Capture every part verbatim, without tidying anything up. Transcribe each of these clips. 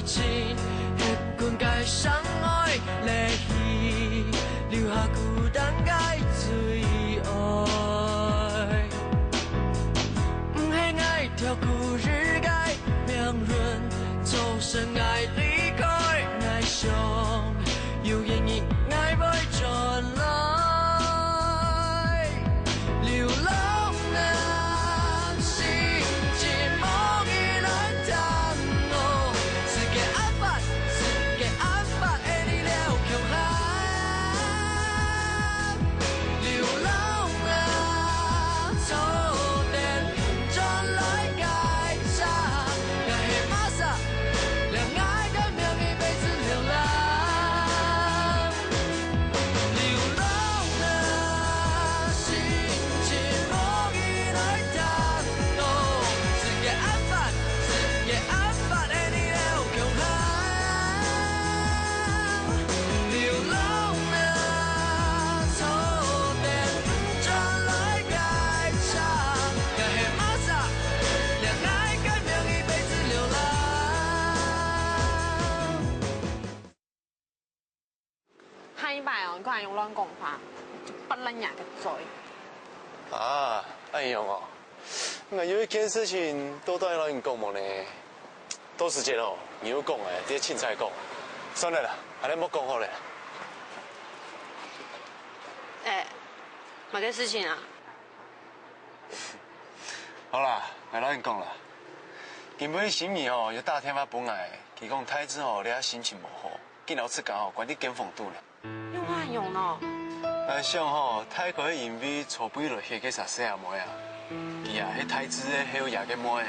心，歇睏个相愛，離去，留下孤單个最愛。毋係𠊎跳過日个命運，造成𠊎離開，𠊎想有一日𠊎會轉來。 流浪啊，心情無你來探我，世界暗白，世界暗白，愛你了共下。流浪啊，坐等轉來解答，𠊎係麼儕，讓𠊎个名字被字流浪。 流浪啊，心情無你來探我，世界暗白，世界暗白，愛你了共下。流浪啊，坐等轉來解答，𠊎係麼儕，讓𠊎个名字被字流浪。 下一擺哦，你過來用亂講話，就擘爛若个嘴。啊，恁樣哦。𠊎有一件事情，到底愛摎你講無呢？到時節哦，你有講誒，在清采講。算了啦，恁樣莫講好了。哎，麼个事情啊？好啦，𠊎摎你講啦。今晡日心怡吼，有打電話分𠊎，佢講大志吼，這下心情無好。 緊摎自家吼關在間房肚呢。仰會恁樣呢？𠊎想吼，大概係因為昨晡日落雪該儕細阿妹啊，佢啊係大志个後爺个妹。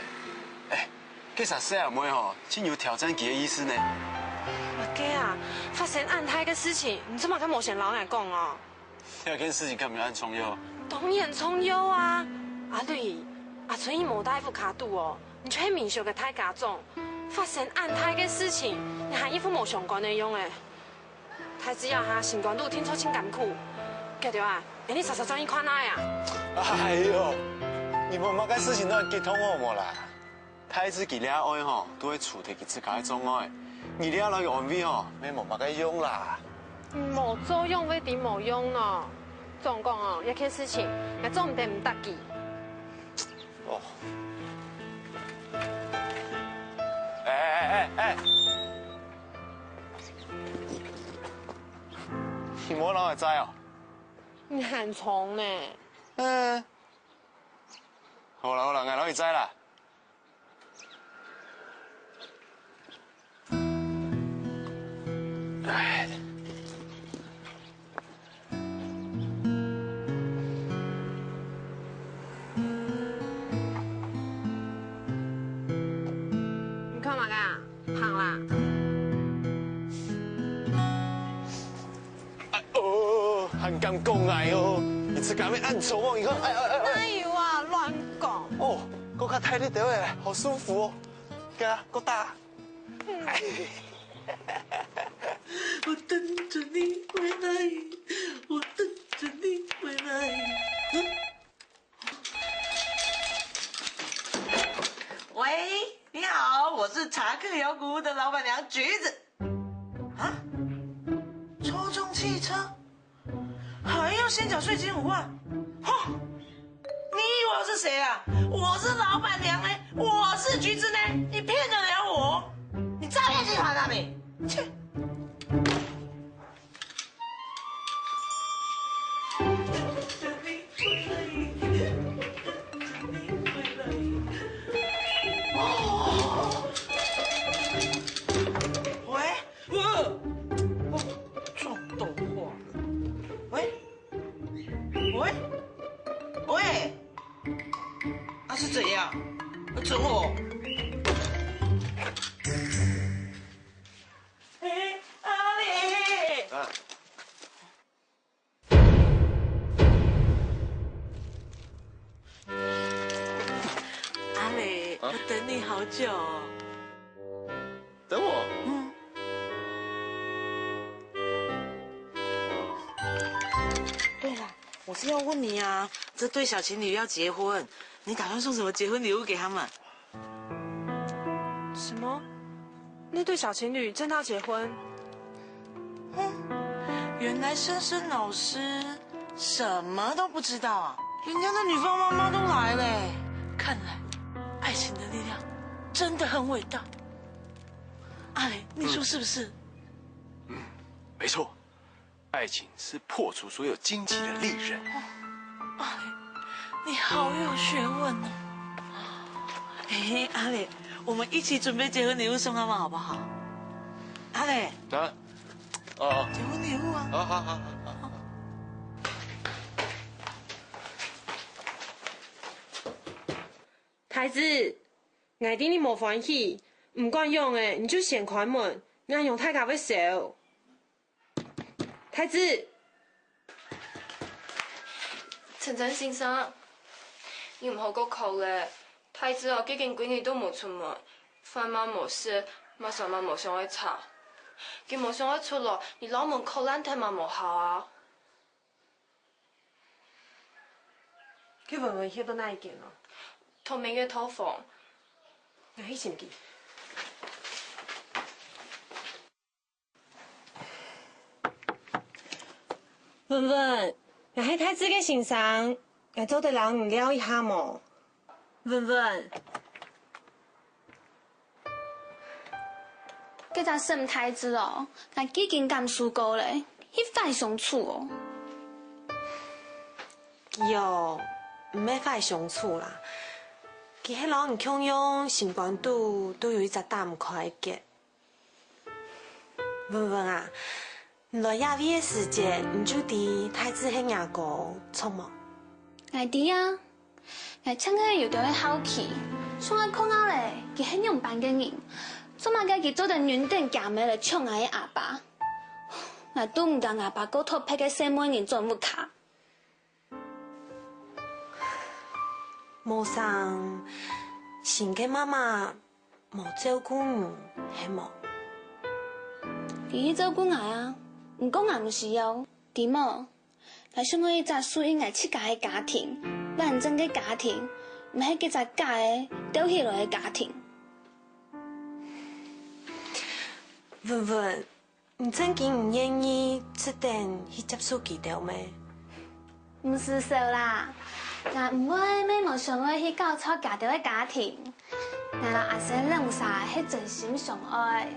哎，該儕細阿妹吼，盡有挑戰佢个意思呢。麼个啊，發生恁大个事情，你做麼个無先摎𠊎講哦？這件事情敢有恁重要？當然重要啊！阿瑞，阿春姨無戴副卡肚哦，你就係明秀个大家長， 發生恁大个事情，你還一副無相干个樣誒。大志這下心肝肚定著盡艱苦，遽兜啊，𠊎等煞煞轉去看啊呀。哎喲，你無麼个事情都恁激動好無啦？大志佢這愛吼，都會除忒佢自家个障礙，你這摎佢安慰吼，乜無麼个用啦。無做樣會知無用呢。總講哦，這件事情，𠊎做毋得毋搭佢。 哦。哎哎哎哎！你無摎𠊎載哦？你還衝呢？嗯。好啦好啦，𠊎摎你載啦。 你看麼个啊？胖啦？哎哦，還敢講𠊎哦？你自家乜恁重哦？你看，哎哎哎哎。哪有啊，亂講。哦，閣較大力兜誒，好舒服哦。該啊，閣大。 我等著你回來，我等著你回來。喂，你好，我是查克油谷物的老板娘橘子。啊？抽中汽车？ 还要先缴税金五万？哼！你以为我是谁啊？我是老板娘呢，我是橘子呢，你骗得了我？你诈骗集团啊你！切！喂？ 呃，哦，撞到话了。喂，喂，喂，啊是怎样？准我？哎，阿里。啊。 阿磊，啊？我等你好久哦。等我？嗯。对了，我是要问你啊，这对小情侣要结婚，你打算送什么结婚礼物给他们？什么？那對小情侶正要結婚。嗯，原來森森老師什麼都不知道啊！人家的女方媽媽都來了欸，看來愛情的力量真的很偉大。阿磊，你說是不是？嗯，沒錯。 愛情是破除所有荊棘的利刃。啊，你好有學問哦。哎，阿磊，我們一起準備結婚禮物送他們好不好？阿磊，啊，哦，結婚禮物啊。好，好，好，好，好。太子，𠊎知你無歡喜，毋管仰仔，你就先開門，恁樣大家會愁。 太子，陳真先生，你毋好過哭咧。太子哦，既經幾日都無出門，飯嘛無食，麼儕嘛無想愛插。佢無想愛出來，你摎門摃爛忒嘛無效啊。佢文文歇到哪一間哦？同面个套房。𠊎去尋佢。 文文，𠊎係太子个先生，𠊎做得摎你尞一下無？文文，該隻沈太子哦，𠊎既經感受過咧，佢壞相處哦。佢哦，毋係壞相處啦，佢係摎你共樣心肝肚都有一隻打毋開个結。 文文啊，你來這位个時節，你就知太子係若哥，著無？𠊎知啊，𠊎淨係有兜个好奇，想愛看下咧，佢係仰般个人，做麼个佢做得忍等厥姆來搶𠊎个阿爸？𠊎都毋敢𠊎爸過討別个細妹人轉屋下。無成，新个媽媽 無照顧你，係無？佢係照顧𠊎啊，毋過𠊎毋需要，知無？𠊎想愛一隻屬於𠊎自家个家庭，完整个家庭，毋係該隻假个鬥起來个家庭。文文， 你正經毋願意直等去接受佢兜咩？毋使愁啦，𠊎毋會乜無想愛去攪吵佢兜个家庭。𠊎摎阿生兩儕係真心相愛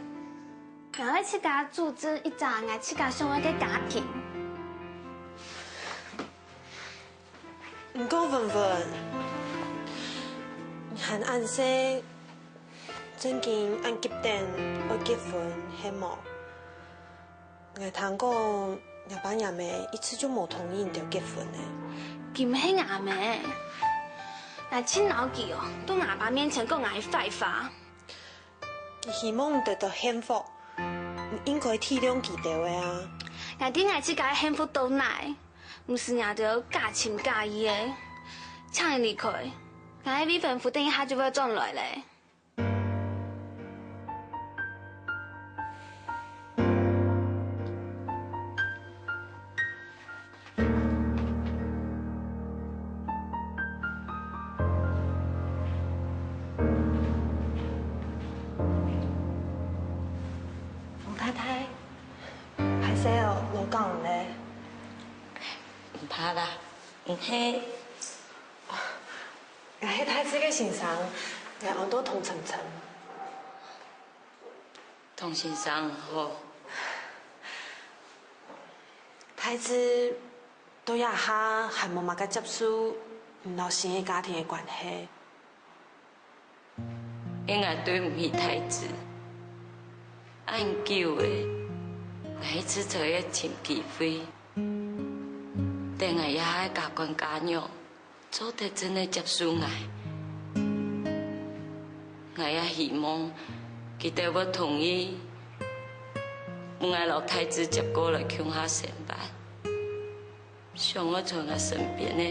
，𠊎會自家組織一隻𠊎自家想愛个家庭。毋過文文，你還恁細， 正經恁急等愛結婚係無？𠊎聽講，若爸若姆一直就無同意你兜結婚呢。佢毋係吾姆，𠊎盡惱佢哦，在吾爸面前講𠊎个壞話。佢希望你得到幸福，你應該體諒佢兜个啊。𠊎知𠊎自家个幸福到哪，毋使若兜假情假意个。請你離開，𠊎个未婚夫等一下就會轉來咧。 王太太，歹勢哦，勞搞你咧。毋怕啦，毋係。 𠊎係太子个先生，𠊎安到童晨晨。童先生好。太子到這下還無麼个接受你摎新个家庭个關係。因𠊎對毋起太子，恁久了，𠊎一直在該尋機會。 等𠊎這下个家官家娘做得真个接受𠊎，𠊎也希望佢兜會同意，分𠊎摎太子接過來共下生活。想愛在𠊎身邊个，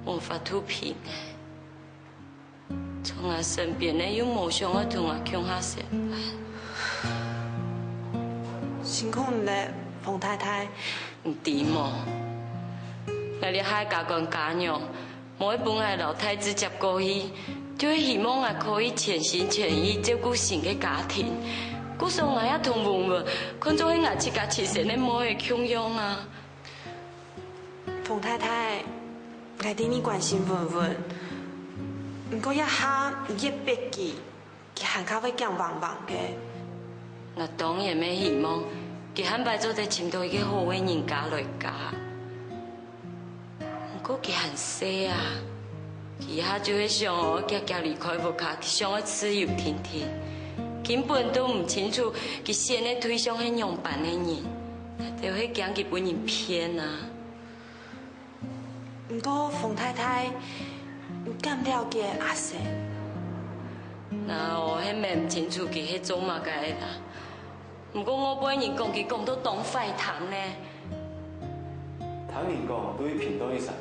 無法度陪𠊎。 在𠊎身邊个又無想愛同𠊎共下生活。辛苦你了，馮太太。你知無？𠊎這下个家官家娘，無愛分𠊎摎太子接過去，就係希望𠊎可以全心全意照顧新个家庭，故所𠊎也同文文看做係𠊎自家親生个妹仔共樣啊。 馮太太，𠊎知你關心文文，毋過這下你越逼佢，佢還較會驚惶惶个。𠊎當然乜希望佢下擺做得尋到一個好个人家來嫁。毋過佢還細啊，佢這下就係想愛遽遽離開屋下，佢想愛自由定定，根本都毋清楚佢選个對象係仰般个人。 就係驚佢分人騙啊。毋過，馮太太，你敢了解阿生？𠊎哦，係毋清楚佢係做麼个个啦。毋過外背人講佢講到當壞聽呢。聽人講，都係平常一儕人。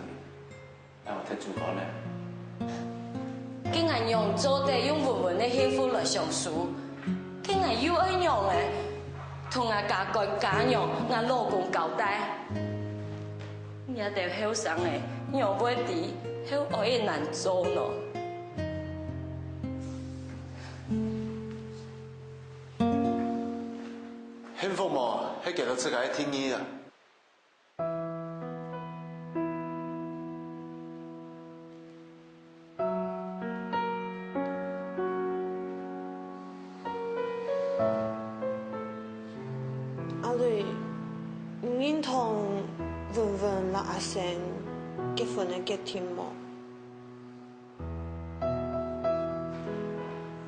𠊎忒主觀了。該𠊎仰做得用文文个幸福來相輸？該𠊎又愛仰仔同𠊎家官家娘、𠊎老公交代？你兜後生仔，仰會知後愛个難做呢？幸福無，係佢兜自家个定義啊。 阿瑞，你認同文文摎阿生結婚个決定無？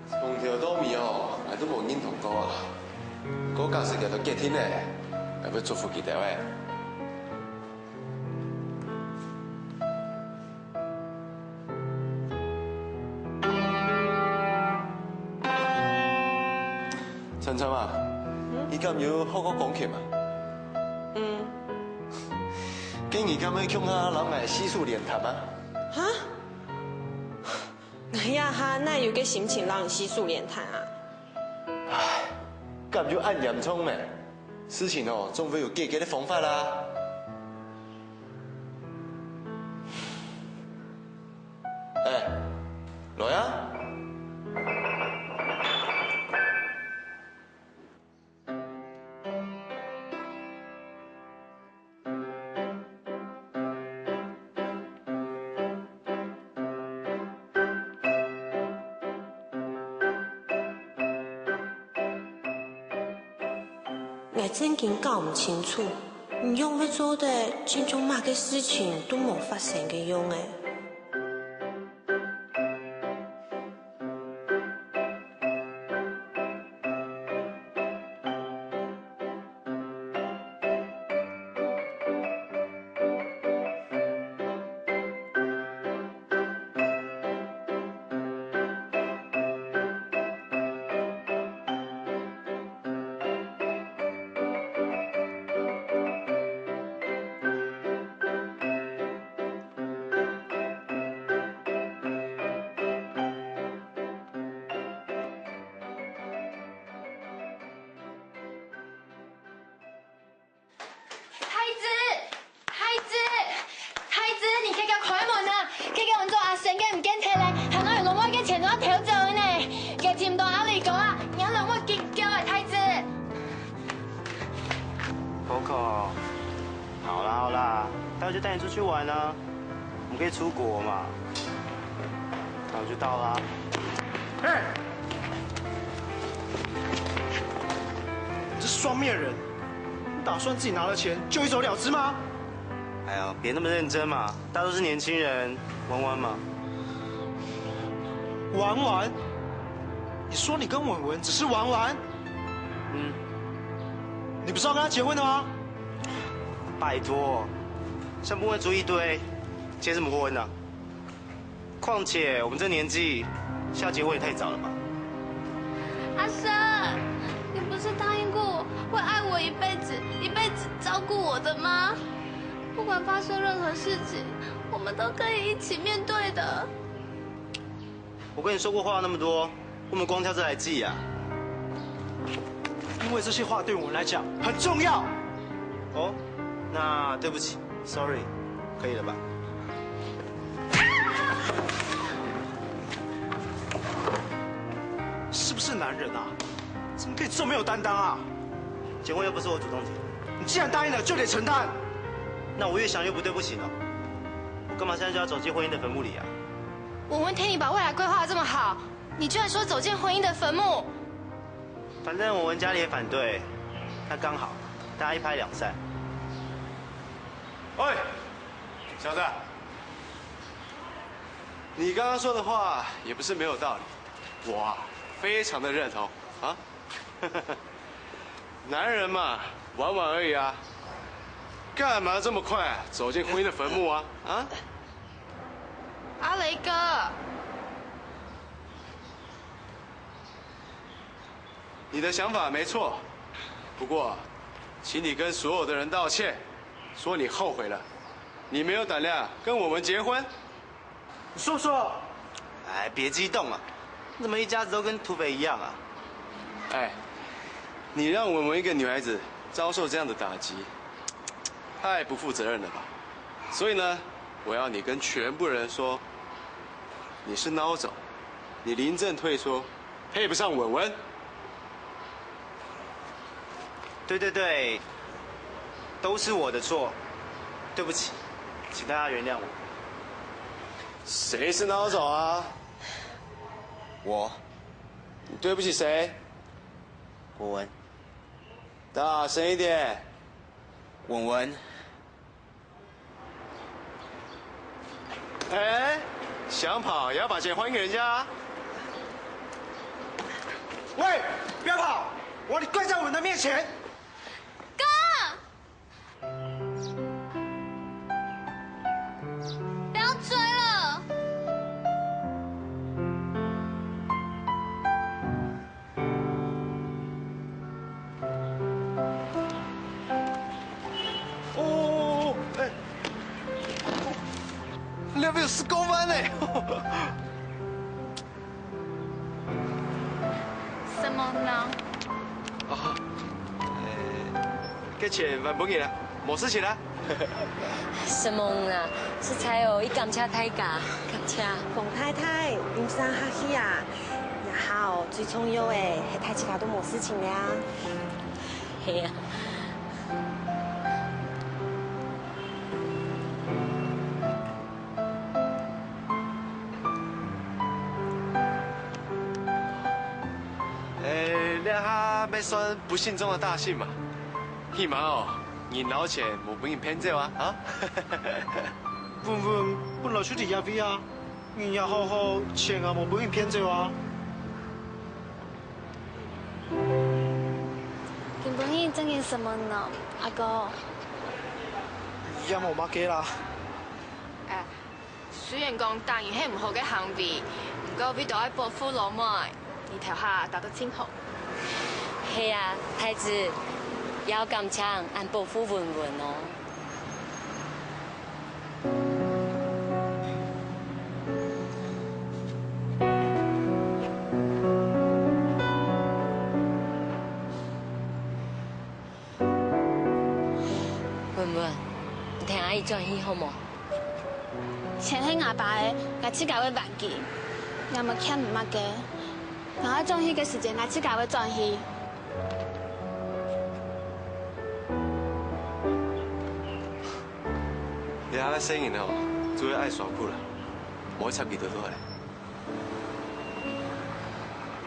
從頭到尾哦，𠊎都無認同過啊。毋過假使佢兜決定了，𠊎會祝福佢兜誒。晨晨啊，你敢有學過鋼琴啊？嗯。該你敢會共下摎𠊎四手聯彈啊？哈？ 𠊎這下哪有該心情摎你四手聯彈啊？唉，敢有恁嚴重咩？事情哦，總會有解決个方法啦。哎，來啊！ 𠊎正經搞毋清楚，你仰會做得親像麼个事情都無發生个樣仔？ 太子，太子，太子，你遽遽開門啊！該个安做阿生个毋見忒了，還愛有另外个錢都偷走呢！該尋到阿里哥啊，你愛摎𠊎緊叫啊，太子！Coco，好啦好啦，待會就帶你出去玩啊。 我們可以出國嘛？那我就到啦。哎，你這雙面人，你打算自己拿了錢就一走了之嗎？哎呀，別那麼認真嘛，大家都是年輕人，玩玩嘛。玩玩？你說你跟文文只是玩玩？嗯。你不是要跟她結婚的嗎？拜託，像不會出一堆， 結什麼婚啊？況且我們這年紀，現在結婚也太早了吧？阿生，你不是答應過我會愛我一輩子，一輩子照顧我的嗎？不管發生任何事情，我們都可以一起面對的。我跟你說過話那麼多， 我們光挑這來記啊？因為這些話對我們來講很重要。哦，那對不起，sorry，可以了吧？是不是男人啊？怎么可以这么没有担当啊？结婚又不是我主动提的。你既然答应了，就得承担。那我越想越不对不起呢。我干嘛现在就要走进婚姻的坟墓里啊？文文听你把未来规划得这么好，你居然说走进婚姻的坟墓？反正文文家里也反对，那刚好，大家一拍两散。喂，小子，你刚刚说的话也不是没有道理，我啊非常的认同啊。男人嘛，玩玩而已啊，干嘛这么快啊走进婚姻的坟墓啊？啊？阿雷哥，你的想法没错，不过，请你跟所有的人道歉，说你后悔了，你没有胆量跟我们结婚。你说说。哎，别激动啊，你怎么一家子都跟土匪一样啊？哎，你让我们一个女孩子遭受这样的打击，太不负责任了吧？所以呢，我要你跟全部人说，你是孬种，你临阵退缩，配不上文文。对对对，都是我的错，对不起，请大家原谅我。谁是孬种啊？我，你对不起谁？文文，大声一点。文文，哎，想跑也要把钱还给人家啊。喂，不要跑！我要你跪在我的面前。哥，不要追了。哦，哎，那边有石膏湾呢。什么呢？啊，呃，给钱还不给了，没事情了。承蒙啦，實在哦，已感謝大家，感謝。黃太太，你毋使客氣啊。也好，最重要个係大家都無事情了啊。係啊。哎，這下乜算不幸中的大幸嘛。起碼哦，人老錢無分人騙走啊，啊！文文本來就在這位啊，人也好好，錢也無分人騙走啊。今晡日正經承蒙你，阿哥。也無麼个啦。哎，雖然講打人係毋好个行為，毋過為著愛保護老妹，你頭下打到真好。係啊，太子，也愛感謝恁保護文文哦。 文文，你跈阿姨轉去好無？錢係吾爸个，𠊎自家會還佢，也無欠你麼个。𠊎愛轉去个時節，𠊎自家會轉去。 你恁細人哦，做得愛辛苦啦，莫插佢兜都係。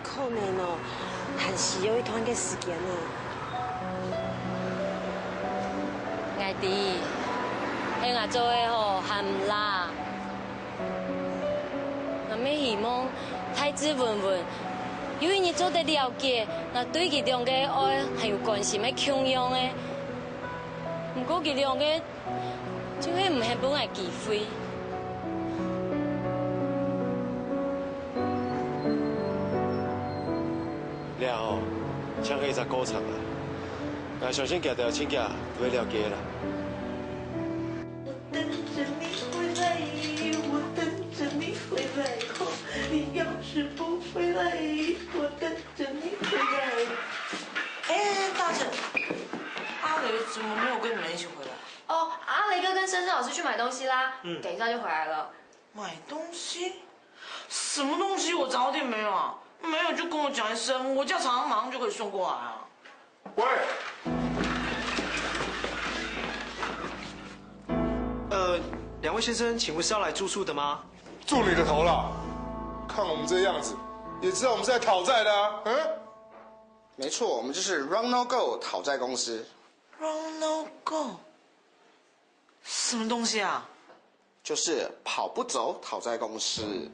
可能哦，還需要一段个時間啊。𠊎知，係𠊎做个吼，還毋罅。𠊎乜希望太子文文有一日做得了解，𠊎對佢兩个愛還有關心个共樣个。毋過佢兩个 就係毋肯分𠊎機會。這哦，像係一隻過程啊。𠊎相信佢兜親家都會了解啦。我等着你回來，我等着你回來，哦，你要是不回來，我等着你回來。哎，大姐，阿雷怎么没有跟你们一起回来？ 哦，阿雷哥跟深深老师去买东西啦，嗯，等一下就回来了。买东西？什么东西？我早点没有啊？没有就跟我讲一声，我叫厂商马上就可以送过来啊。喂，呃，两位先生，请问是要来住宿的吗？住你的头了！看我们这样子，也知道我们是在讨债的啊。嗯，没错，我们就是 Run No Go 讨债公司。 Run No Go，什么东西啊？就是跑不走讨债公司。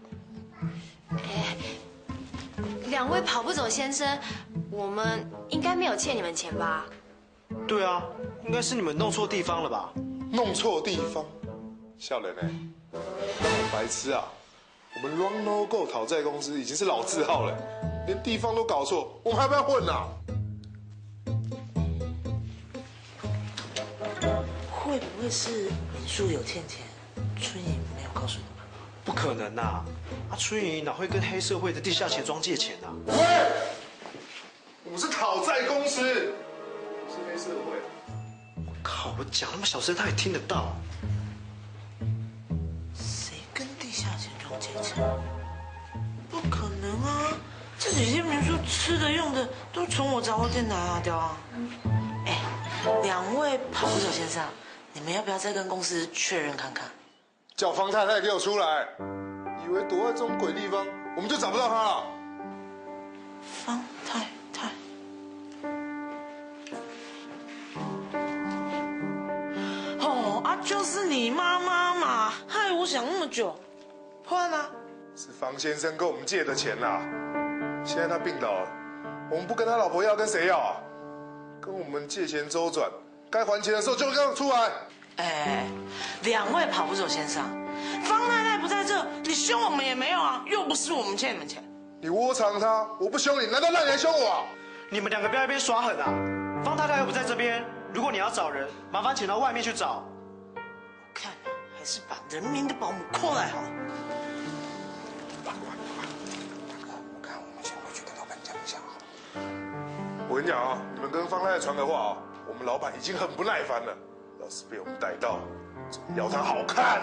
两位跑不走先生，我们应该没有欠你们钱吧？对啊，应该是你们弄错地方了吧？弄错地方，笑人呢、白痴啊！我们 Run No Go 讨债公司已经是老字号了，连地方都搞错，我们还不要混啊？会不会是民宿有欠钱，春雨没有告诉你们？不可能啊！啊，春雨哪会跟黑社会的地下钱庄借钱啊？喂，我们是讨债公司，不是黑社会。靠！我讲那么小声，他也听得到。谁跟地下钱庄借钱？不可能啊！这几天民宿吃的用的都从我杂货店拿啊，对吧？哎，两位跑不走先生，你们要不要再跟公司确认看看？叫方太太给我出来！以为躲在这种鬼地方，我们就找不到她了？方太太。哦啊，就是你妈妈嘛，害我想那么久。破案啦！是方先生跟我们借的钱啦。现在他病倒了，我们不跟他老婆要，跟谁要啊？跟我们借钱周转，该还钱的时候就跟他出来。哎，两位跑不走先生，方太太不在这，你凶我们也没用啊，又不是我们欠你们钱。你窝藏他，我不凶你，难道让你来凶我啊？你们两个不要一边耍狠啊！方太太又不在这边，如果你要找人，麻烦请到外面去找。看，还是把人民的保姆扣来好了。我看我们先回去跟老板讲一下好了。我跟你讲啊，你们跟方太太传个话啊，我们老板已经很不耐烦了，要是被我们逮到，要他好看。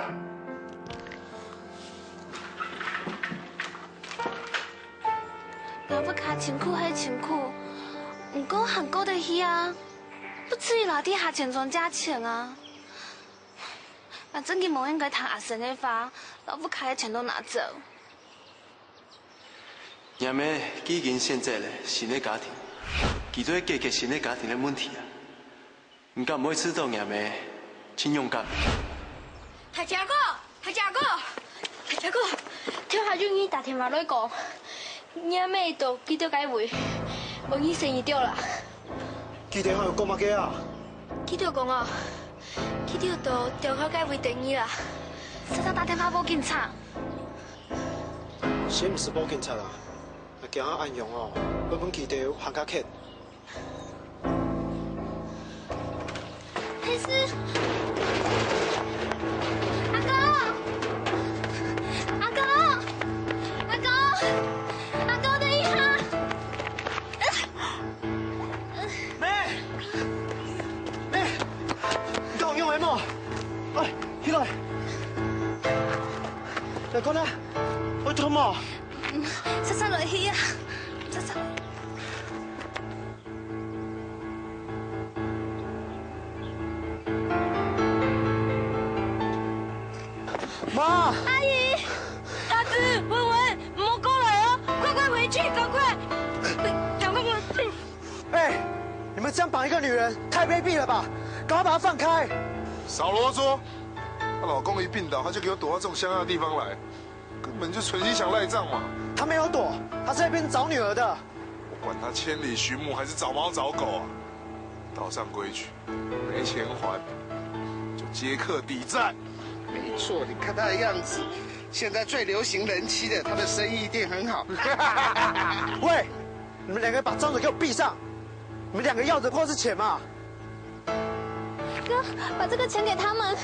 老屋下辛苦係辛苦，毋過還過得去啊，不至於來地下錢莊借錢啊。反正佢無應該聽阿生个話，老屋下个錢都拿走。若姆既經選擇了新个家庭，佢就愛解決新个家庭个問題啊。毋敢毋會試著若姆真勇敢。大姐哥，大姐哥，大姐哥，頭下有人打電話來講，若姆到佢兜該位，無人生意著啦。佢兜還有講麼个啊？佢兜講哦，佢兜到中校該位等你啦。煞煞打電話報警察。先毋使報警察啦，若驚啊恁樣哦，會分佢兜還較𤸁。 黑絲，阿哥，阿哥，阿哥，阿哥，等一下。姆，姆，你敢有用个無？哎，起來！來看啊，會痛無？煞煞落去啊，煞煞。 媽！阿姨，阿子、文文，莫過來哦，快快回去，趕快，趕快回去。哎，你們這樣綁一個女人，太卑鄙了吧！趕快把她放開！少囉嗦！她老公一病倒，她就給我躲到這種鄉下的地方來，根本就存心想賴帳嘛！她沒有躲，她在那邊找女兒的。 我管他千里尋母還是找貓找狗啊，道上規矩，沒錢還就接客抵債。沒錯，你看他的樣子，現在最流行人妻的，他的生意一定很好。喂，你們兩個把張嘴給我閉上！你們兩個要的不過是錢嘛！哥，把這個錢給他們。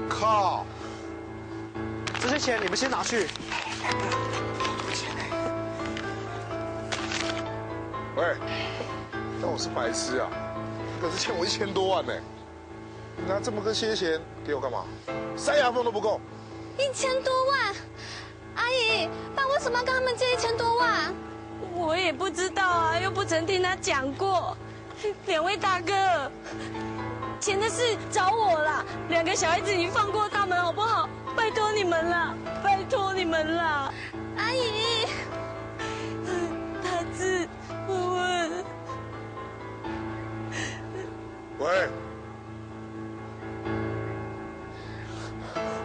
靠！這些錢你們先拿去。喂，當我是白痴啊？你可是欠我一千多萬呢！拿这么个些钱给我干嘛？塞牙缝都不够。一千多万，阿姨，爸为什么要跟他们借一千多万？我也不知道啊，又不曾听他讲过。两位大哥，钱的事找我啦，两个小孩子你放过他们好不好？拜托你们啦，拜托你们啦。阿姨，大志，我……喂，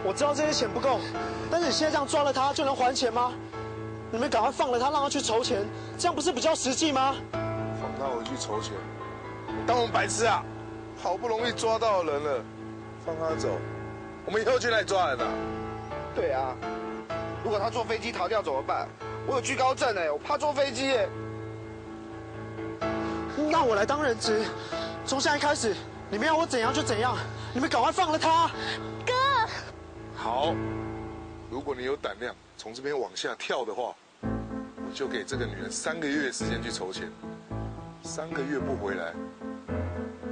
我知道这些钱不够，但是你现在这样抓了他，就能还钱吗？你们赶快放了他，让他去筹钱，这样不是比较实际吗？放他回去筹钱，当我们白痴啊？好不容易抓到人了，放他走，我们以后去哪里抓人啊？对啊，如果他坐飞机逃掉怎么办？我有惧高症哎，我怕坐飞机哎。那我来当人质，从现在开始，你们要我怎样就怎样，你们赶快放了他。哥，好，如果你有胆量从这边往下跳的话，我就给这个女人三个月时间去筹钱，三个月不回来，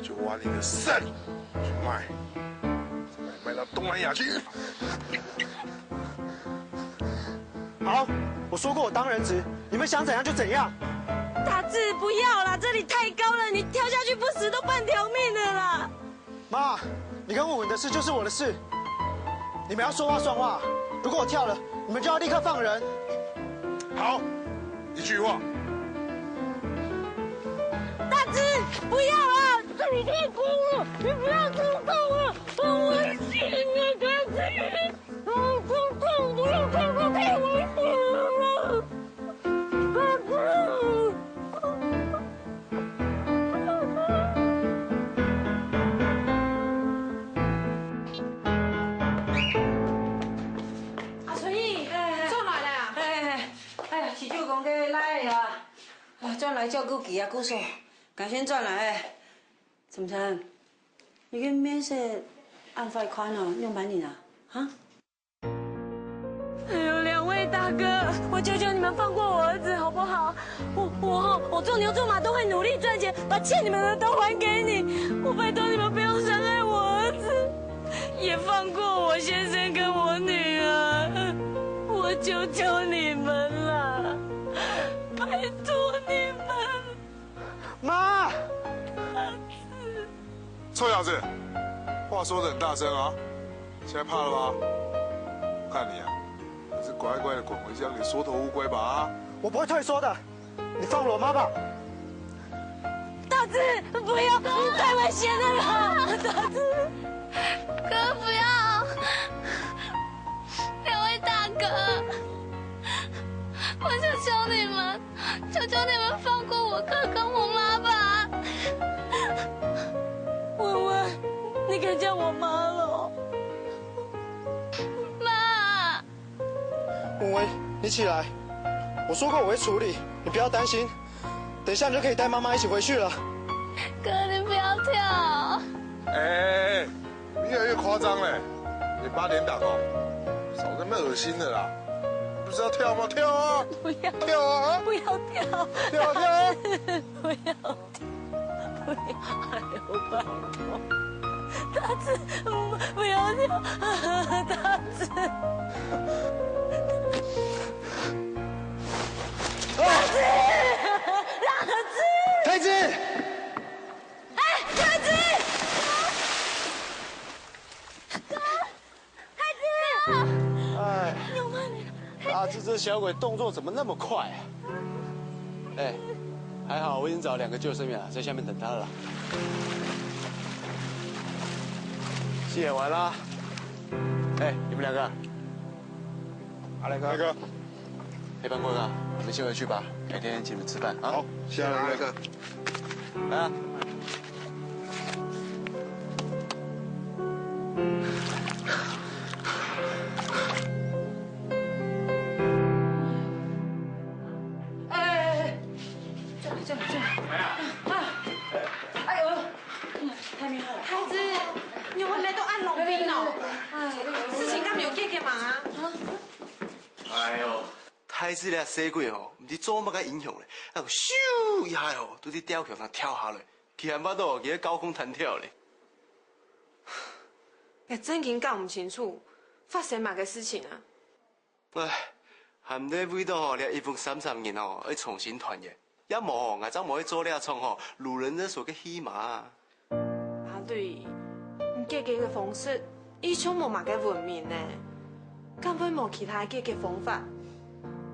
就挖你的肾去卖，卖到东南亚去。好，我说过我当人质，你们想怎样就怎样。大志，不要啦，这里太高了，你跳下去不死都半条命了啦。妈，你跟文文的事就是我的事，你们要说话算话。如果我跳了，你们就要立刻放人。好，一句话。大志，不要啊！这里太高了，你不要这么高了，很危险啊，大志。阿春姨，哎，哎，转來啦。哎，哎，哎呀，是舅公个倈仔啊，啊，轉來照顧佢啊，姑嫂，趕緊轉來。哎，怎麼樣？你个面色恁壞看哦，仰般呢啊？哈？ 哎呦，两位大哥，我求求你们放过我儿子好不好？我我我做牛做马都会努力赚钱，把欠你们的都还给你。我拜托你们不要伤害我儿子，也放过我先生跟我女儿，我求求你们了，拜托你们。妈！ 臭小子，话说得很大声啊，现在怕了吗？我看你啊，还是乖乖的滚回家，你缩头乌龟吧啊！我不会退缩的，你放了我妈吧。大志，不要，你太危险了啦！大志，哥，不要！两位大哥，我求求你们，求求你们放过我哥跟我妈吧。文文，你敢叫我妈了？妈。文文，你起来，我说过我会处理，你不要担心，等一下你就可以带妈妈一起回去了。哥，你不要跳。哎，你越来越夸张嘞！你八点档哦，少在那边恶心的啦！不是要跳吗？跳啊！不要，跳啊！不要跳！跳啊跳啊！不要跳！不要！哎呦，拜托，大志，不要跳！大志，大志，大志！太子！ 哎，太子！太子！哎，有吗你？啊，这只小鬼动作怎么那么快啊？哎，还好我已经找两个救生员了，在下面等他了啦。戏演完啦。哎，你们两个，阿来哥，来哥，陪伴过了，你们先回去吧，改天请你们吃饭啊。好，谢谢阿来哥。 来啊。哎，哎，哎，转来，转来，转来。啊，哎呦，太明好了。孩子，你为什么都按冷冰哦？哎，事情都没有解决嘛？啊？哎呦，太子这小鬼吼，毋知做么个英雄咧，啊，咻一下吼，都在吊桥上跳下来，佢还毋到，佢个高空弹跳咧。𠊎正經搞毋清楚，發生麼个事情啊？唉，還得為著吼這一屋三十人吼，愛重新團圓。也無吼，𠊎正無愛做這種吼，擄人勒索个戲碼啊。阿瑞，你解決个方式，一向無麼个文明呢，敢會無其他解決方法？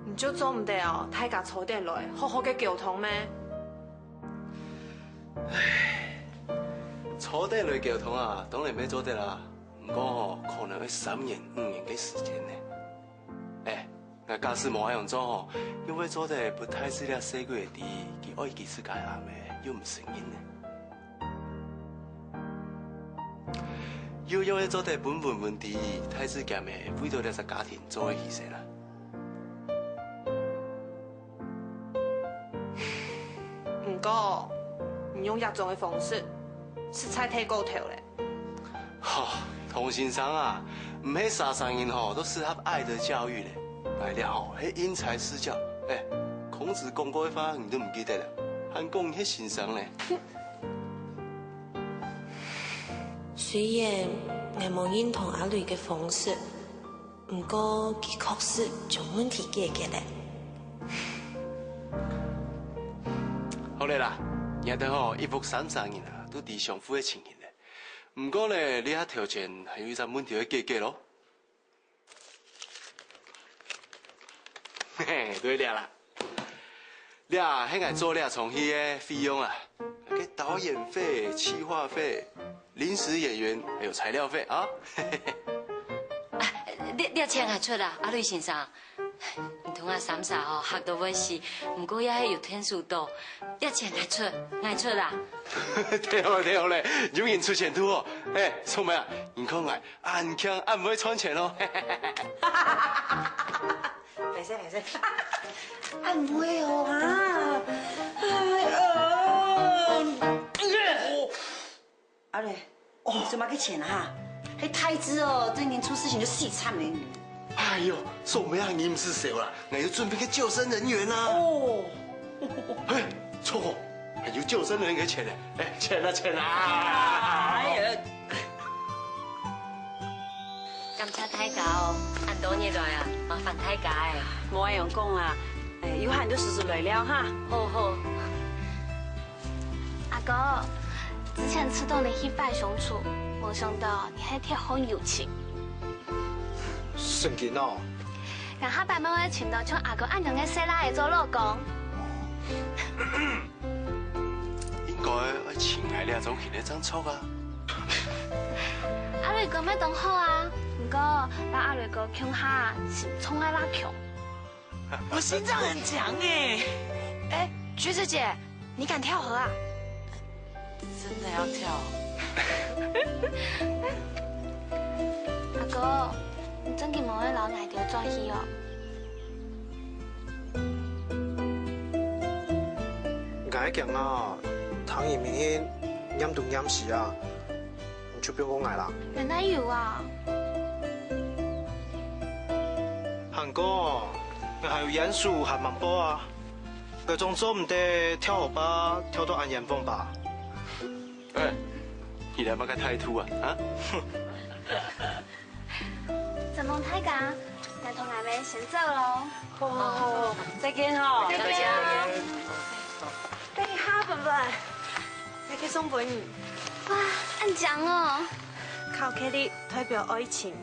你就做毋得哦，大家坐等來，好好个溝通咩？ 坐等來溝通啊，當然乜做得啦，毋過吼，可能愛三年、五年个時間呢。欸，𠊎假使無恁樣做吼，又會做得分大志這細鬼仔知，佢愛佢自家个阿姆，又毋承認呢。又仰會做得分文文知，大志厥姆為著這隻家庭做个犧牲啊？ 毋過，你用這種个方式，實在忒過頭了。吼，童先生啊，毋係儕儕人吼都適合愛的教育咧。𠊎這吼係因材施教。欸，孔子講過个話你都毋記得了，還講你係先生咧。雖然𠊎無認同阿雷个方式， 毋過，佢確實將問題解決了。好了啦，你兜吼一屋三儕人啊，都知相負个情形了。毋過呢，這下頭前還有一隻問題愛解決咯。嘿嘿，對了啦。 這係𠊎做這場戲个費用啊，該導演費、企劃費、臨時演員，還有材料費啊。啊，這，這錢𠊎出啊，阿雷先生。你同𠊎三儕吼，嚇到會死，毋過也係有𢯭手到。這錢𠊎出，𠊎出啊。對哦，對哦咧，有人出錢度哦。欸，聰明啊，你看𠊎， 恁慶恁會賺錢哦。歹勢，歹勢。恁會哦，哈。哎呀。阿雷，你做麼个錢啊？該大志哦，最近出事情就死慘了。哎喲，聰明啊，你毋使愁啦，𠊎有準備个救生人員啊。哦。 嘿，著哦，還有救生人員个錢呢。欸，錢啊，錢啊！哎呀，感謝大家哦，恁多日來啊，麻煩大家欸。無恁樣講啊，欸，有閒就時時來尞哈。好，好。阿哥，之前識著你係擺松鼠，無想著你係鐵漢友情。聖經哦。𠊎下擺乜愛尋著像阿哥恁樣个細倈仔做老公。 應該愛尋𠊎這種型个正著啊。阿雷哥乜當好啊，毋過摎阿雷哥共下，心臟愛較強。我心臟很強欸。欸，橘子姐，你敢跳河啊？真的要跳？阿哥，你正經無愛摎𠊎兜轉去哦？ 𠊎个驚啊，聽人面去，黏都黏死啊，你就放過𠊎啦。原來有啊！還過，𠊎還有鼹鼠還吂報啊，𠊎總做毋得跳河壩，跳到恁遠方吧？欸，你這麼个態度啊，啊？ 承蒙大家，𠊎同阿妹先走囉。好，好，好，再見吼。再見。等一下，文文，這个送分你。哇，恁靚哦！巧克力代表愛情，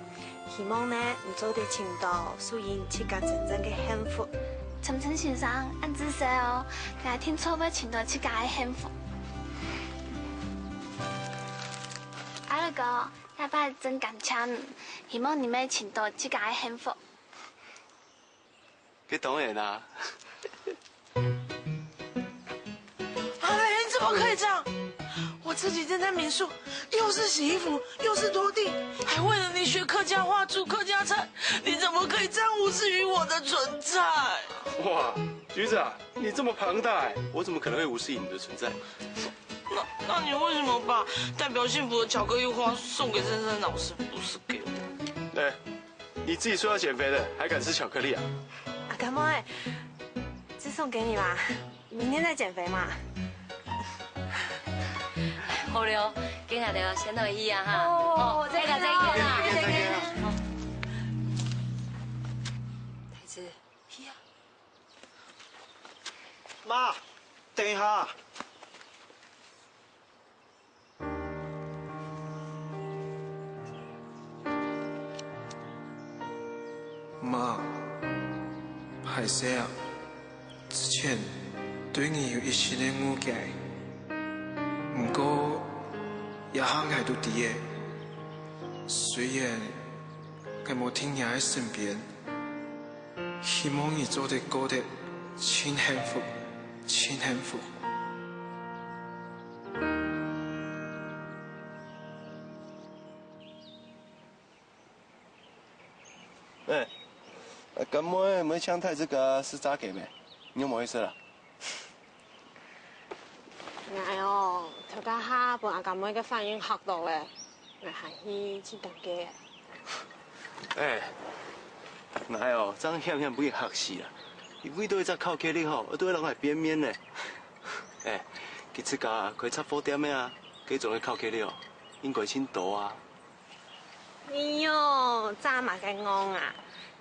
希望呢，你做得尋到屬於你自家真正个幸福。晨晨先生，恁仔細哦，𠊎定著會尋到自家个幸福。阿樂哥， 這擺真感謝你，希望你乜尋到自家个幸福。該當然啦。阿雷，你怎麼可以這樣？我自己正在民宿，又是洗衣服，又是拖地，還為了你學客家話、煮客家菜，你怎麼可以這樣無視於我的存在？哇，橘子啊，你這麼龐大欸，我怎麼可能會無視於你的存在？ 那，那你為什麼把代表幸福的巧克力花送給珊珊老師，不是給我？哎，你自己說要減肥的，還敢吃巧克力啊？啊，幹嘛欸？這送給你啦，明天再減肥嘛。好了，今日就先到這啊哈。哦，好，再見哦，再見啊。再見，再見。好。太子，去啊。媽，等一下。 媽，歹勢啊，之前對你有一息个誤解，毋過這下𠊎都知了。雖然𠊎無在你个身邊， 希望你做得過得盡幸福，盡幸福。哎，阿甘妹，毋會請大自家食炸雞咩？你有無意思啦？ 𠊎哦，頭家下分阿甘妹个反應嚇到咧，𠊎還係盡感激。哎，𠊎哦，正險險分佢嚇死啊！佢為著一隻巧克力吼，都會摎𠊎變面呢。哎，佢自家開雜貨店个啊，該種个巧克力哦，應該盡多啊。 你喲，詐麼个戇啊？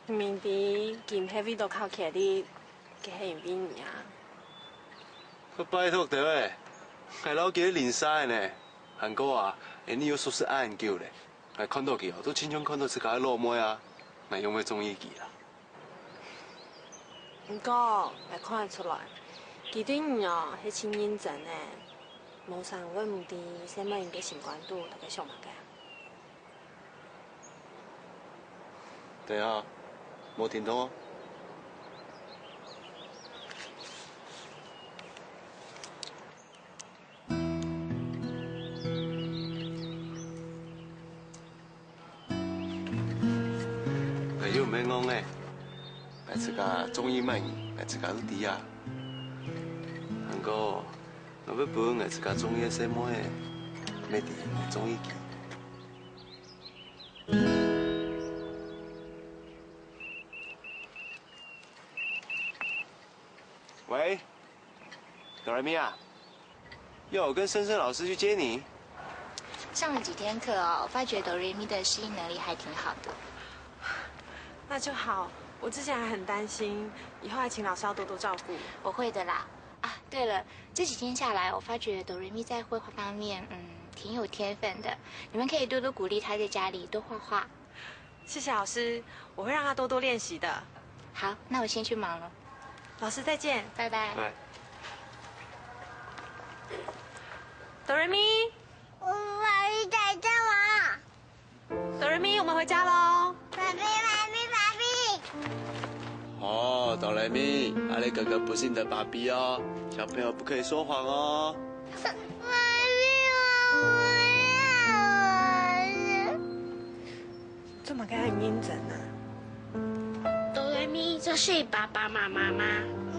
明知佢毋係為著巧克力，佢係因為你啊。拜託兜仔，𠊎摎佢係鄰舍呢。還過啊，𠊎你又熟識恁久咧，𠊎看著佢哦，都親像看著自家个老妹啊，𠊎仰會中意佢啊？ 毋過，𠊎看得出來，佢對你哦係盡認真个，無成會毋知細妹人个心肝肚在該想麼个。等一下，無聽著哦。 𠊎又毋係戇仔，𠊎自家中意麼人，𠊎自家都知啊。還過，𠊎會分𠊎自家中意个細妹仔，乜知𠊎中意佢。喂，Do Re Mi啊，要我跟森森老師去接你？上了幾天課哦，我發覺Do Re Mi的適應能力還挺好的。那就好，我之前還很擔心，以後還請老師要多多照顧。我會的啦。啊，對了，這幾天下來，我發覺Do Re Mi在繪畫方面，嗯，挺有天分的。你們可以多多鼓勵他在家裡多畫畫。 謝謝老師，我會讓他多多練習的。好，那我先去忙了。老師再見。拜拜。拜。Do Re Mi，我要回家了。Do Re Mi，我們回家嘍。爸比，爸比，爸比。哦，Do Re Mi，阿雷哥哥不是你的爸比哦，小朋友不可以說謊哦。爸比，我要。 做麼个恁認真啊？Do Re Mi，這是你爸爸媽媽嗎？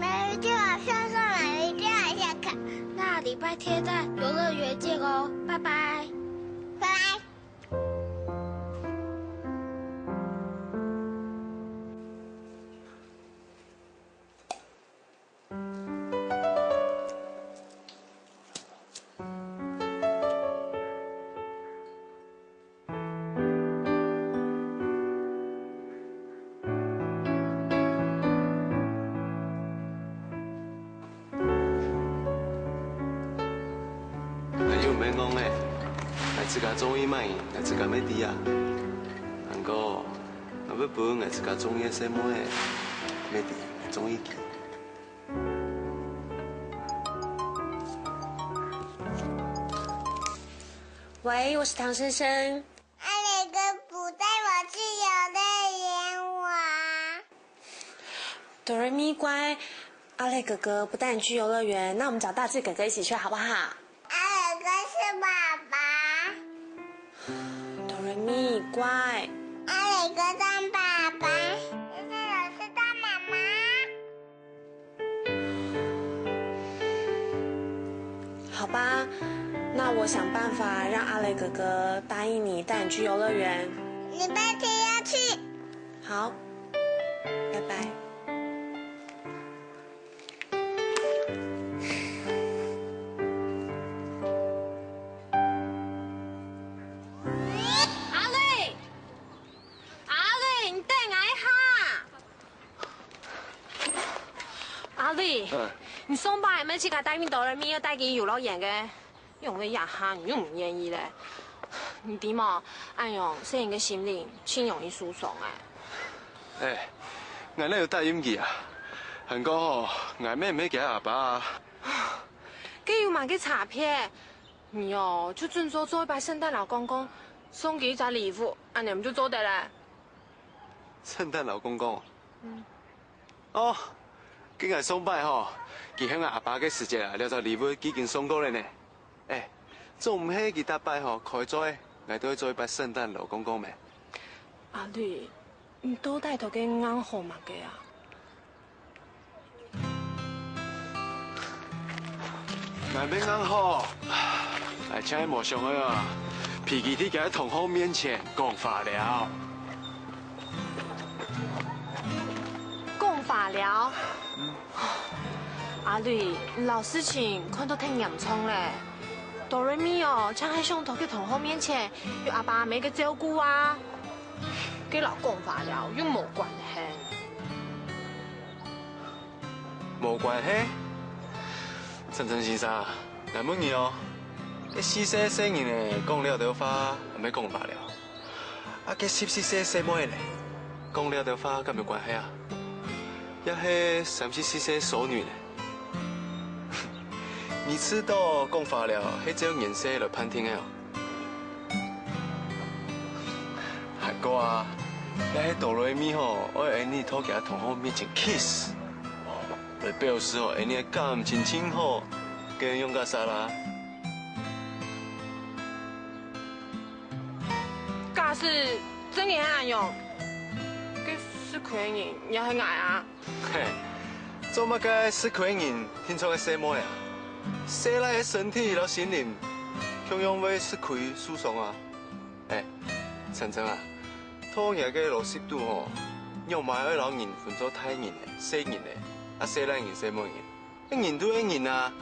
媽咪，今晚上課，媽咪，今晚下課。那禮拜天在遊樂園見哦，拜拜。拜拜。 𠊎又毋係戇仔，𠊎自家中意麼人，𠊎自家乜知啊。還過，𠊎會分𠊎自家中意个細妹仔，乜知𠊎中意佢。 喂，我是唐先生。阿雷哥不帶我去遊樂園玩。Do Re Mi乖，阿雷哥哥不帶你去遊樂園，那我們找大志哥哥一起去好不好？阿雷哥是爸爸。Do Re Mi乖。阿雷哥當爸爸，先生老師當媽媽。 好吧，那我想辦法讓阿雷哥哥答應你，帶你去遊樂園。禮拜天要去。好，拜拜。你，嗯。你上擺毋係自家答應哆來咪愛帶佢遊樂園个，仰會這下你又毋願意咧？你知無？恁樣細人个心靈盡容易受傷啊。哎，𠊎哪有答應佢啊？還過吼，𠊎乜毋係佢阿爸啊。該有麼个差別？你哦，就準做做一擺聖誕老公公，送佢一隻禮物，恁樣毋就做得咧？聖誕老公公？嗯。哦，該𠊎上擺吼，佢喊𠊎阿爸个時節啊，這隻禮物已經送過了呢。哎，總毋係佢逐擺吼開嘴，𠊎都愛做一擺聖誕老公公咩？阿瑞，你到底在該硬好麼个啊？𠊎乜硬好，𠊎真係無想愛啊，被佢在佢个同學面前講話了。講話了？阿瑞，你摎事情看到忒嚴重咧。哆來咪哦，正係想在佢同學面前有阿爸阿姆个照顧啊。該摎講話了又無關係。 無關係。晨晨先生，𠊎問你哦，該四歲細人仔講這兜話，還毋係講話了？啊，該十四歲細妹呢，講這兜話敢有關係啊？也係三十四歲淑女呢？你知道講話了係照年歲來判定个哦。 還過啊，這係哆來咪吼，愛𫣆俚在佢同學面前kiss，哦，來表示吼，𫣆俚个感情盡好，該樣个salah。假使真个係恁樣，該食虧个人也係𠊎啊！ 嘿，做麼个食虧人定著係細妹啊？細賴个身體摎心靈，共樣會食虧受傷啊！哎，晨晨啊，在你个邏輯肚吼，仰般愛摎人分做大人仔、細人仔，啊細賴人、細妹人？該人都係人啊，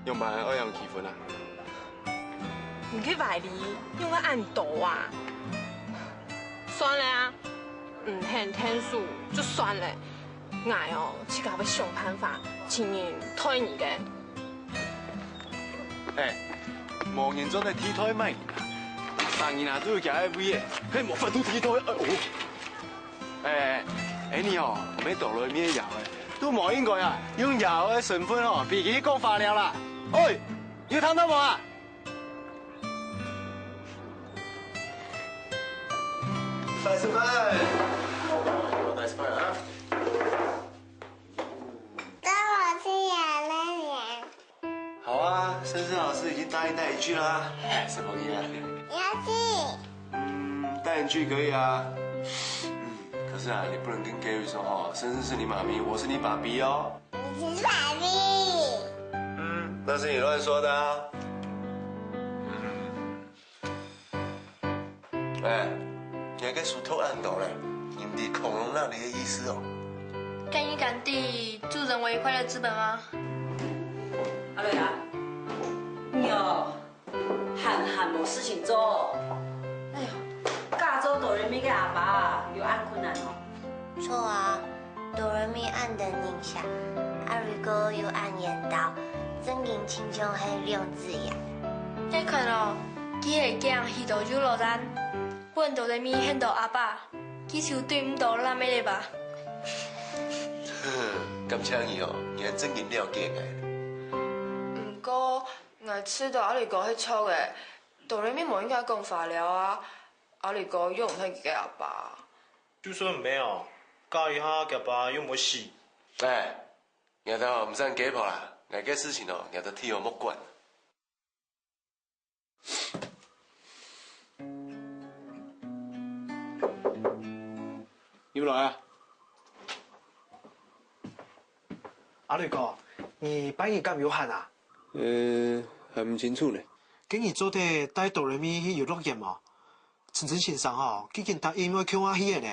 仰般愛恁樣區分啊？你个歪理仰會恁多啊？算了啊！ 毋肯𢯭手就算了，𠊎哦，自家會想辦法尋人代你个。哎，無人做得替代麼人啊！逐儕人啊都有厥个位仔，係無法度替代。哎喲！哎，哎，你哦，毋係哆來咪个爺仔，都無應該啊，用爺仔个身份哦，陪佢講話了啦！喂，有聽到無啊？ 大食飯！大食飯啊！跟我去遊樂園。好啊，森森老師已經答應帶你去啦。什麼意思啊？要去。嗯，帶你去可以啊。嗯，可是啊，你不能跟Gary說哦，森森是你媽咪，我是你爸比哦。 你是傻逼。嗯，那是你亂說的啊。哎，你个書讀恁多咧，你毋知恐龍那裡个意思哦？該你敢知主人為快樂之本嗎？阿瑞啊，你哦， 閒閒無事情做。哎喲，假做哆來咪个阿爸啊，有恁困難哦？著啊，哆來咪恁得人惜，阿瑞哥又恁緣投，正經親像係兩子爺。你看哦，佢个囝去到又落單，分哆來咪喊到阿爸，佢就對毋到辣妹了吧？感謝你哦，你還正經了解𠊎。毋過， 𠊎知道阿里哥係著个，哆來咪無應該講話了啊！阿里哥又毋係佢个阿爸。就算毋係哦，假一下佢阿爸又毋會死。哎，𠊎兜毋使計較啦，𠊎个事情哦，𠊎兜替佢莫管。 入來啊！阿雷哥，你拜日敢有閒啊？呃，還毋清楚呢。該你做得帶哆來咪去遊樂園無？晨晨先生吼，已經答應愛共下去个呢。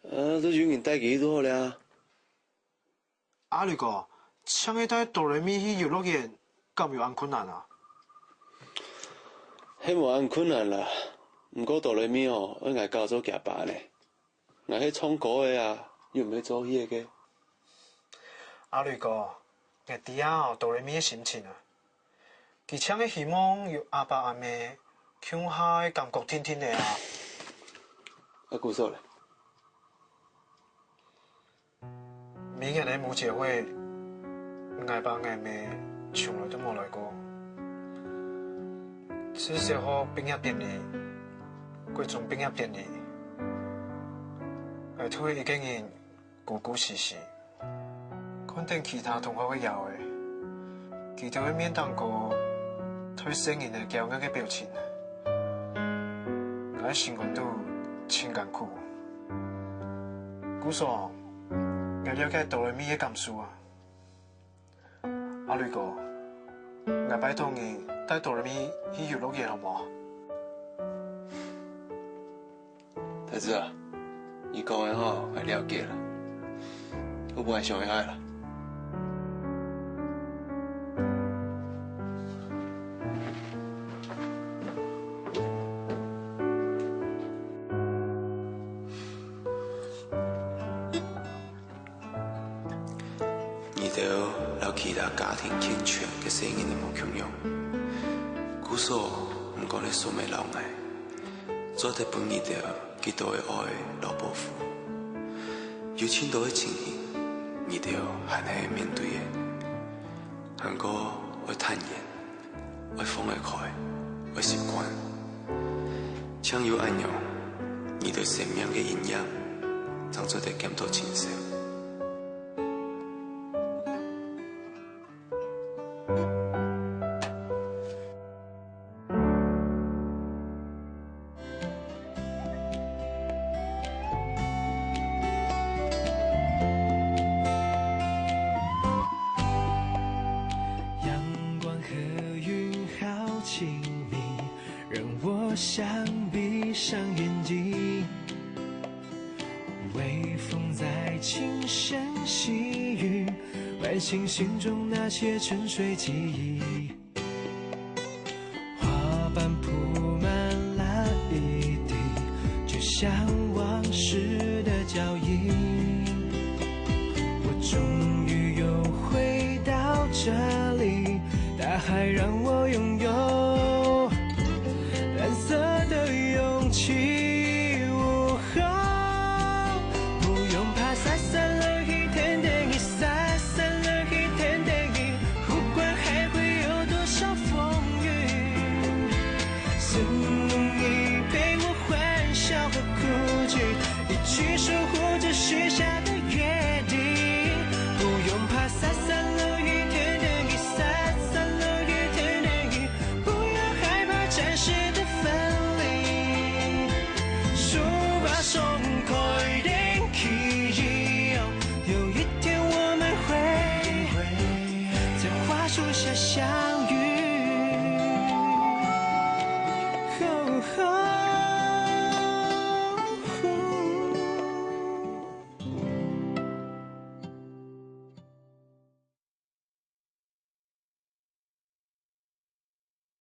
啊，都有人帶佢去就好了啊。 阿雷哥，請你帶哆來咪去遊樂園，敢有恁困難啊？係無恁困難啦，毋過哆來咪哦，愛𠊎假做厥爸呢。𠊎係唱歌个啊，又毋係做戲个。阿雷哥，𠊎知啊，哆來咪个心情啊。佢淨係希望有阿爸阿姆共下个感覺定定仔啊。啊，古嫂咧？每年个母節會，𠊎爸𠊎姆從來都無來過。自小學畢業典禮、國中畢業典禮，𠊎都係一個人 孤孤栖栖。看等其他同學个尞仔，佢兜个面頂高帶細人仔驕傲个表情，𠊎个心肝肚盡艱苦。古嫂，𠊎了解哆來咪个感受啊。阿雷哥，𠊎拜託你帶哆來咪去遊樂園好無？ 太子啊，你講个吼，𠊎了解了。𠊎還愛想一下啦。你兜摎其他家庭健全个細人仔無共樣，古嫂毋管係送麼个摎𠊎，做得分你兜幾多个愛摎保護。有盡多个情形，你兜還係面對个，還過愛坦然， 愛放得開，愛習慣。淨有恁樣，你兜生命个陰影，正做得減到盡少。阳光和云好亲密，让我想闭上眼睛，微风在轻声细语，唤醒心中那些沉睡记忆。 花瓣铺满了一地，就像往事的脚印。